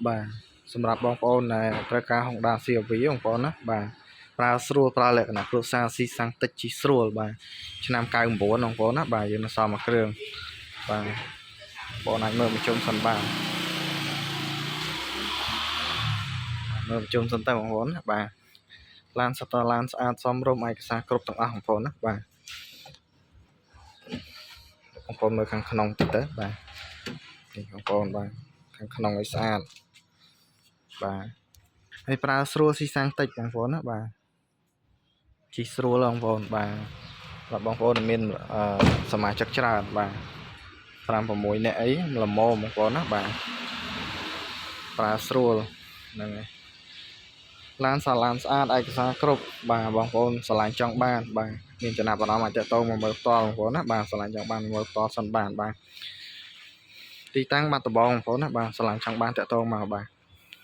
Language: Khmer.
បាទសម្រាប់បងប្អូនដែលត្រូវការ Honda CRV បងប្អូនណាបាទប្រើស្រួលប្រើលក្ខណៈគ្រួសារស៊ីសាំងតិចជិះស្រួលបាទឆ្នាំ99បងប្អូនណាបាទយើងនៅសល់មួយគ្រឿងបាទបងអាចមើលមកជុំសិនបាទមើលមកជុំសិនទៅបងប្អូនណាបាទឡានសតឡានស្អាតសមរម្យឯកសារគ្រប់ទាំងអស់បងប្អូនណាបាទបងប្អូនមើលខាងក្នុងតិចទៅបាទនេះបងប្អូនបាទខាងក្នុងឲ្យស្អាតបាទហើយប្រើស្រួលស៊ីសាំងតិចបងប្អូនណាបាទជិះស្រួលបងប្អូនបាទសម្រាប់បងប្អូនដែលមានសមាជិកច្រើនបាទ5 6នាក់អីល្មមបងប្អូនណាបាទប្រើស្រួលហ្នឹងហើយឡានសាឡានស្អាតឯកសារគ្រប់បាទបងប្អូនស្រឡាញ់ចង់បានបាទមានចំណាប់អារម្មណ៍អាចតាក់ទងមកមើលផ្ទាល់បងប្អូនណាបាទស្រឡាញ់ចង់បានមើលផ្ទាល់សិនបានបាទទីតាំងបាត់ដំបងបងប្អូនណាបាទស្រឡាញ់ចង់បានតាក់ទងមកបាទ។